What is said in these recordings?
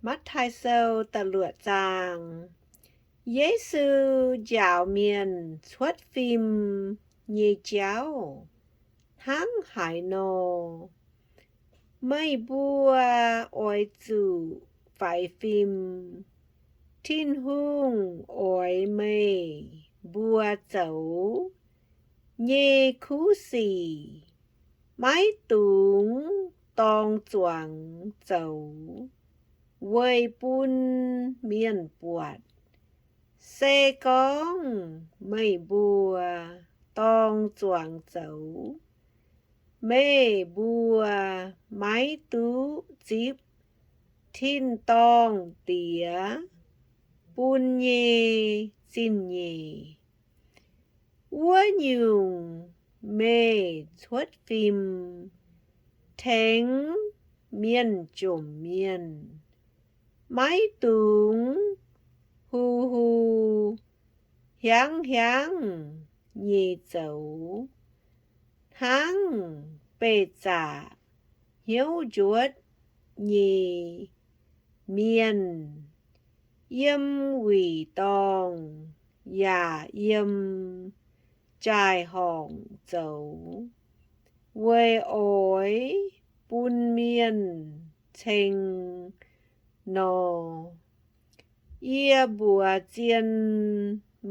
Matv^taai Sou da'luoqc zaang. Yesu njaaux mienh cuotv fim nyei jauv hnangv haaix nor? Meih mbuo oix zuqc faix fim. Tin-Hungh oix meih mbuo zoux nyei kuv sic maiv dungx dorng zuangx zoux weic bun mienh buatc. Se gorngv meih mbuo dorng zuangx zoux, meih mbuo maiv duqv zipv tin-dorngh Diex bun nyei zingh-nyeic. Wuov nyungc, meih cuotv fim tengx mienh jomc mienh, maiv dungx hu hu hiaangv hiaangv nyei zoux, hnangv beih zaqc hnyouv njuotv nyei mienh, yiem wuic dorngh yaac yiem jaai-horngc zoux, weic oix bun mienh ceng nor. Yie mbuox zien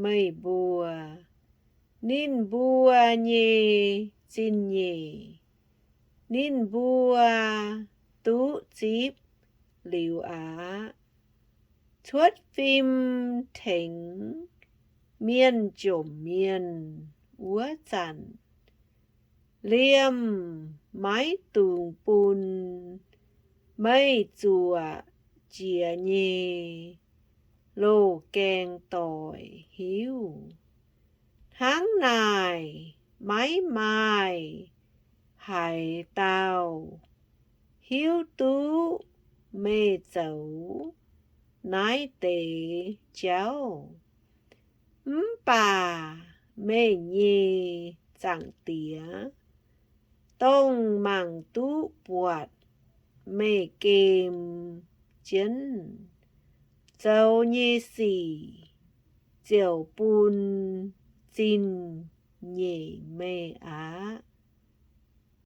meih mbuo, ninh mbuo nyei zingh-nyeic ninh mbuo duqv zipv liuz aqv. Cuotv fim tengx mienh jomc mienh wuov zanc, liemh maiv dungx bun meih zuoqc jiex nyei loz-gaeng doic hiuv. Hnangv naaic, maiv maaih haaix dauh hiuv duqv meih zoux naaiv deix jauv. Mv baac meih nyei Zaangc Diex, dongh mangc duqv buatc meih gem jienv zoux nyei sic, ziouc bun zingh nyeic meih aqv.